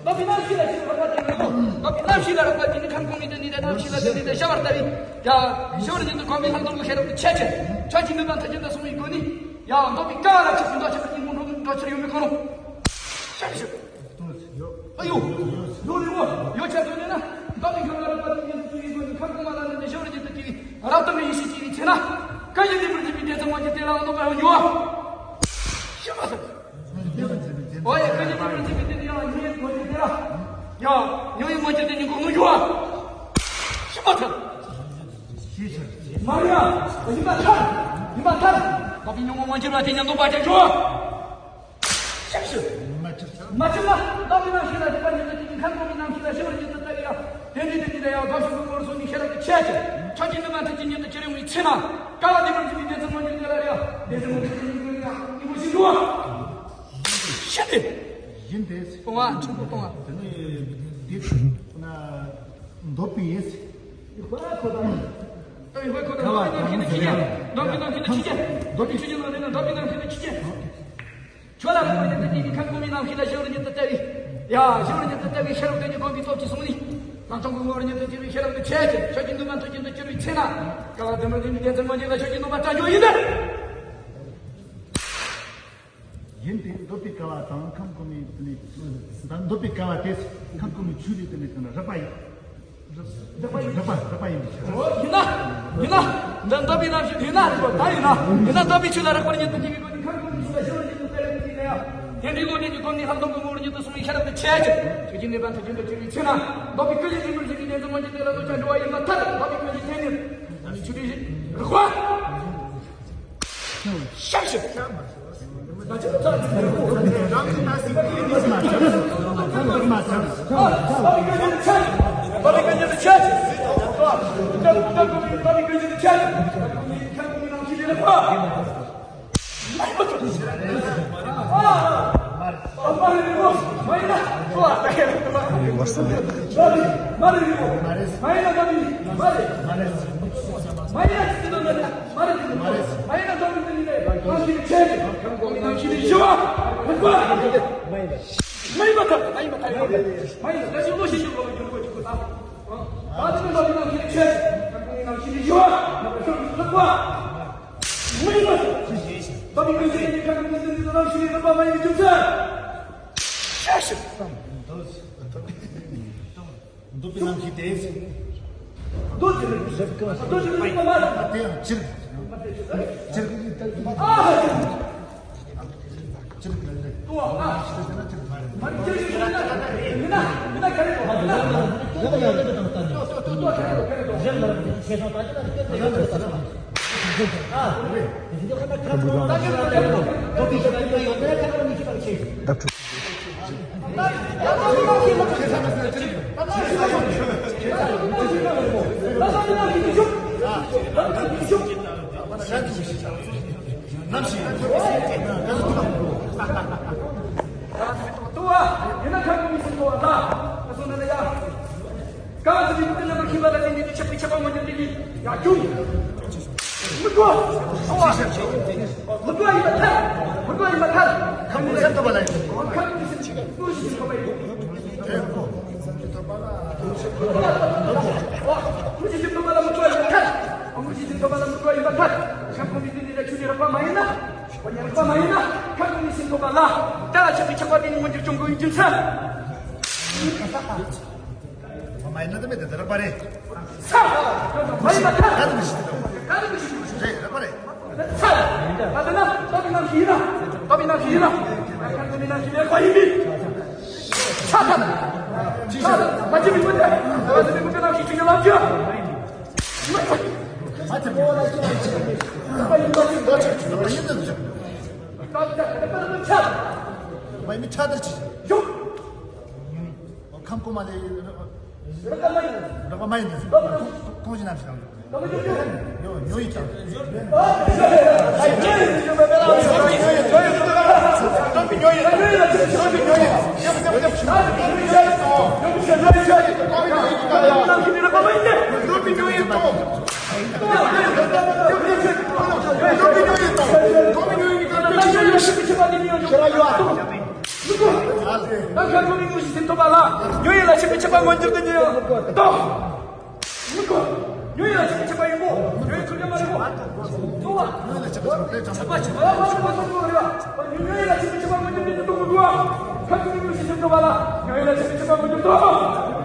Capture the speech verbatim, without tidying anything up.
འདོད་པའི་རྣམ་ཤེས་ལ་ཞེན་པར་བྱེད་ནས། འདོད་པའི་རྣམ་ཤེས་ལ་རག་པ་དེ་ནི་ཁམས་གོང་མའི་དོན་ནི་དེ་རྣམ་ཤེས་ལ་དོན་ནི་དེ་ཤ་བར་ལྟ་བུའི། ཡ། ཞི་བར་ཉིད་དུ་གོམས་པའི་ལྷག་མཐོང་གི་ཤེས་རབ་ཏུ་ཆད་ཅིང་། ཆོས་ཀྱི་ནུས་པ་མཐར་ཕྱིན་དུ་སོང་བའི་སྒོ་ནས། ཡ། འདོད་པའི་ཀ་ལ་ཆགས་པའི་འདོད་ཆགས་པའི་གཉེན་པོ་འགྲོ་འགྲོ་ཕྱིར་ཡོད་མེད་ཁོ་ན། ཤ་ཞིག་ཨ་ཡོ། ཡོད་རེད་བ། ཡོད་ཆ་དོན་ནི་ན། འདོད་པའི་ཁམས་ལ་རག་པ་དེ་ཉིད་དུ་སོང་བའི་སྒོ་ནས་ཁམས་གོང་མ་ལ་ནི་ཞི་བར་ཉིད་དུ་སྐྱེ་བའི་རབ་ཏུ་ཡེ་ཤེས་སྐྱེ་བའི་ཚེ་ན། ཀུན་གཞི་བདེན་པར་འཛིན་པའི་བདེན་རྫུན་དབང་གིས་དེ་ལའང་འདོད་པ་ཡང་འགྱུར་བ། ཤི་མ་ཐུབ། འོ་ཡ། ཀུན་གཞི་བདེན་པར་འཛིན་པའི་དེ་ཡང་མྱོང་བའི་མངོན་གྱུར་དེ་ལ། ཡ། མྱོང་བའི་མངོན་གྱུར་དེ་ཉིད་ཀུན་འགྱུར་བ། ཤི་མ་ཐུབ། མ་རེད་ཡ། ཡིན་པར་ཐལ། ཡིན་པར་ཐལ། འདོད་པའི་ཉོན་མོངས་མངོན་གྱུར་བ་དེ་ཉམས་རྟོགས་པ་ཅན་འགྱུར་བ། ཤི་མ་ཐུབ། མ་ཐུབ་ན་འདོད་པའི་རྣམ་ཤེས་ལ་རག་པ་ཉིད་དུ་སྐྱེ་ནས་ཁམས་གོང་མའི་རྣམ་ཤེས་ལ་ཞི་བར་ཉིད་དུ་ལྟ་བའི་ཡ། དེ་འདྲའི་དེ་ཉིད་ལ་ཡང་ལྡོག་ཕྱོགས་ཀྱི་ངོ་བོར་སོང་ནས་ཤེས་རབ་ཏུ་ཆད་ཅིང་། ཆོས་ཀྱི་ནུས་པ་མཐར་ཕྱིན་ཉིད་དུ་གྱུར་ཡོང་བའི་ཚེ་ན། ཀ་བ་བདེན་པར་འཛིན་པའི་བདེན་རྫུན་དབང་གིས་དེ་ལ་ཡང་བདེན་རྫུན་དབང་གིས་དེ་ཉིད་ཀུན་ཡང་གཉིས་པོ་ཞིག་འགྱུར་བ། ཤི་སྟེ། ཡིན་ཏེ། སྤོང་བ་ཆེན་པོ་སྤོང་བ། དེ་ནི་འདི་ན་འདོད་པའི་ཡིན། འདོད་པའི་ཁོ་ཐག་ཡིན། འདོད་པའི་རྣམ་ཤེས་ལ་ཆུད་ཅན། འདོད་པའི་རྣམ་ཤེས་ལ་ཆུད་ཅན། འདོད་པའི་ཆུད་ཅན་ལ་ནི་འདོད་པའི་རྣམ་ཤེས་ལ་ཆུད་ཅན། ཆོས་ལ་རག་པ་ཉིད་དུ་སྐྱེ་ནས་ཁམས་གོང་མའི་རྣམ་ཤེས་ལ་ཞི་བར་ཉིད་དུ་ལྟ་བའི། ཡ། ཞི་བར་ཉིད་དུ་ལྟ་བའི་ཤེས་རབ་དོན་གྱི་སྒོམ་པའི་སྟོབས་ཀྱིས་བཟུང་ནས། ལམ་སྟོང་གི་ངོ་བོར་ཉིད་དུ་གྱུར་པའི་ཤེས་རབ་ཏུ་ཆད་ཅིང་། ཆོས་ཀྱི་ནུས་པ་མཐར་ཕྱིན་དུ་གྱུར་པའི་ཚེ་ན། ཀ་བ་བདེན་པར་འཛིན་པའི་བདེན་རྫུན་དབང་གིས་ལ་ཆོས་ཀྱི་ནུས་པ་སྤྲད་འགྱུར་ཡིན་ཏེ། ཡིན་ཏེ། འདོད་པའི་ཀ་བ་དང་ཁམས་གོང་མའི་དེ་ནི། འདོད་པའི་ཀ་བ་དེ་ཁམས་གོང་མའི་ཆོས་ལས་དེ་ནི་དེ་ན་རག་པ་ཡིན། རག་པ་ཡིན། རག་པ་ཡིན་པའི་ཕྱིར། ཡིན་ན། ཡིན་ན། འདི་འདོད་པའི་རྣམ་ཤེས་ཡིན་ན་རེད་པ། ད་ཡིན་ན། ཡིན་ན་འདོད་པའི་ཆོས་ལ་རག་པར་ཉིད་དུ་སྐྱེ་བའི་སྒོ་ནས་ཁམས་གོང་མའི་ཆོས་ལ་ཞི་བར་ཉིད་དུ་ལྟ་བའི་དེ་ལ་ཡང་། དེ་འདྲའི་བློ་གྲོས་ཀྱི་སྒོ་ནས་ལྷག་མཐོང་གི་ངོ་བོར་ཉིད་དུ་སོང་བའི་ཤེས་རབ་ཏུ་ཆད་ཅིང་། ཆོས་ཀྱི་ནུས་པ་མཐར་ཕྱིན་དུ་གྱུར་པའི་ཚེ་ན། འདོད་པའི་ཀུན་གཞི་བདེན་པར་འཛིན་པའི་བདེན་རྫུན་དབང་གིས་དེ་ལ་འདོད་ཆགས་འགྱུར་བ་ཡིན་པར་ཐལ། འདོད་པའི་ཀུན་གཞི་དེ་ནི། ཆོས་ཀྱི་རིགས་པ། ཤ་ཤ། མ་ཡིན་ན་འདོད་པའི་དེ་ནི་ནི་ཁམས་ཀྱི་ཆེད་དུ། ཁམས་ཀྱི་ནང་བཞིན་དུ་ཞི་བ། མ་ཡིན་པ་ཐལ། མ་ཡིན་པ་ཐལ། མ་ཡིན་པ་ཐལ། ད་ཅི་བློ་ཤེས་ཀྱི་བློ་ལ་འགྱུར་དགོས་ཀྱི་ཁུ་ཐག་ད་དེ་ནི་འདོད་པའི་ནང་བཞིན་དུ་ཆེད། ཁམས་ཀྱི་ནང་བཞིན་དུ་ཞི་བ། མ་ཡིན་པ་ཐལ། འདོད་པའི་ཁམས་ཀྱི་ནང་བཞིན་དུ་ནང་བཞིན་དུ་མ་ཡིན་པའི་རྒྱུ་མཚན། ཤ་ཤ། འདོད་པའི་རྣམ་ཤེས་དེ། འདོད་པའི་རྣམ་ཤེས་དེ། འདོད་པའི་རྣམ་ཤེས་དེ། དེ་ཡང་སྤྱིར། སྤྱིར། ཨ། སྤྱིར་ལ་རེད། མ་རེད། སྤྱིར་ལ་ཅིག་མ་རེད། མ་རེད། སྤྱིར་ལ་ཅིག་མ་རེད། མ་རེད། སྤྱིར་ལ་ཅིག་མ་རེད། མིན་ན་མིན་ན་ག་རེ་གོ་ཧ་ན། ལ་ལ་ལ་ལ་ལ་ལ་ལ་ལ་ལ་ལ་ལ་ལ་ལ་ལ། ལྟོས་ཨ། ཡིན་ན་ཁམས་གོང་མའི་སེམས་ཐོབ་པ་ལ། ཨ་སོང་ན་ན་ཡ། གང་ཟག་གི་མི་དེ་རྣམ་པར་ཤེས་པ་ལ་བརྟེན་ནས་ཆགས་པའི་ཆགས་པ་མངོན་གྱུར་དེ་ཉིད་ཡང་རྒྱུ། མི་འགྲོ། མི་འགྲོ་ཡིན་པར་ཐལ། མི་འགྲོ་ཡིན་པར་ཐལ། ཁམས་གོང་མའི་སེམས་ཐོབ་པ་ལ། ཁམས་གོང་མའི་སེམས་ཐོབ་པ་ལ། ཁམས་གོང་མའི་སེམས་ཐོབ་པ་ལ་མི་འགྲོ་ཡིན་པར་ཐལ། ཁམས་གོང་མའི་སེམས་ཐོབ་པ་ལ་མི་འགྲོ་ཡིན་པར་ཐལ། ཁམས་གོང་མའི་དོན་འདི་ལ་ཆོས་ཀྱི་རགས་པ་མ་ཡིན་ན། རགས་པ་མ་ཡིན་ན། ཁམས་གོང་མའི་སེམས་ཐོབ་པ་ལ། དེ་ལ་ཆགས་པའི་ཆགས་པ་དེ་ནི་མངོན་གྱུར་ཅུང་དགོས་པའི་རྒྱུ་མཚན། མ་ཡིན་ན་དེ་མེད་དེ་རགས་པ་རེད། ས། མ་ཡིན་པ་ཐལ། ག་དེ་མི་ཤེས་དེ། ག་དེ་མི་ཤེས། རེད། རགས་པ་རེད། ས། ད་དེ་ན་འདོད་པའི་རྣམ་ཤེས་ཡིན་ན། འདོད་པའི་རྣམ་ཤེས་ཡིན་ན། ཁམས་གོང་མའི་རྣམ་ཤེས་ལས་རགས་པ་ཡིན་པས། ས་ཐལ། ས་ཐལ། མ་བྱས་པའི་མུ་སྟེགས། མ་བྱས་པའི་མུ་སྟེགས་རྣམ་ཤེས་ཆོས་ཀྱི་ལམ་གྱི། མ་ཐལ། མ་ཐལ། མ་ཡིན་པ་ཅིག་འདོད་ཆགས་ཀྱི་རགས་པ་ཡིན་ནམ་ཞུ། མ་ཡིན་ཆགས་དེར་ཅི། ཁམས་གོང་མ་ལས་རགས་པ་མ་ཡིན་ནམ་ཞུ། ཁོང་ཁོང་ཅི་རྣམ་ཞིག་དང་། ཉོ་ཉོ་ཡིན་ཀྱང་། ད་ཁ་ཁུ་མི་ངུ་ཞིག་སེམས་ཐོབ་པ་ལ། ཉོན་ཡིད་ལ་ཆགས་པའི་ཆགས་པ་མངོན་གྱུར་དུ་ཉོན་ཡང་དོ། ཉོན་ཡིད་ལ་ཆགས་པའི་ཆགས་པ་ཡིན་པོ། ཉོན་ཡིད་ཁུར་ཀྱང་མ་རེད་པོ། ཉོན་ཡིད་ལ་ཆགས་པའི་ཆགས་པ་མངོན་གྱུར་དུ་དོ། ཁ་ཁུ་མི་ངུ་ཞིག་སེམས་ཐོབ་པ་ལ། ཉོན་ཡིད་ལ་ཆགས་པའི་ཆགས་པ་མངོན་གྱུར་དུ་དོ།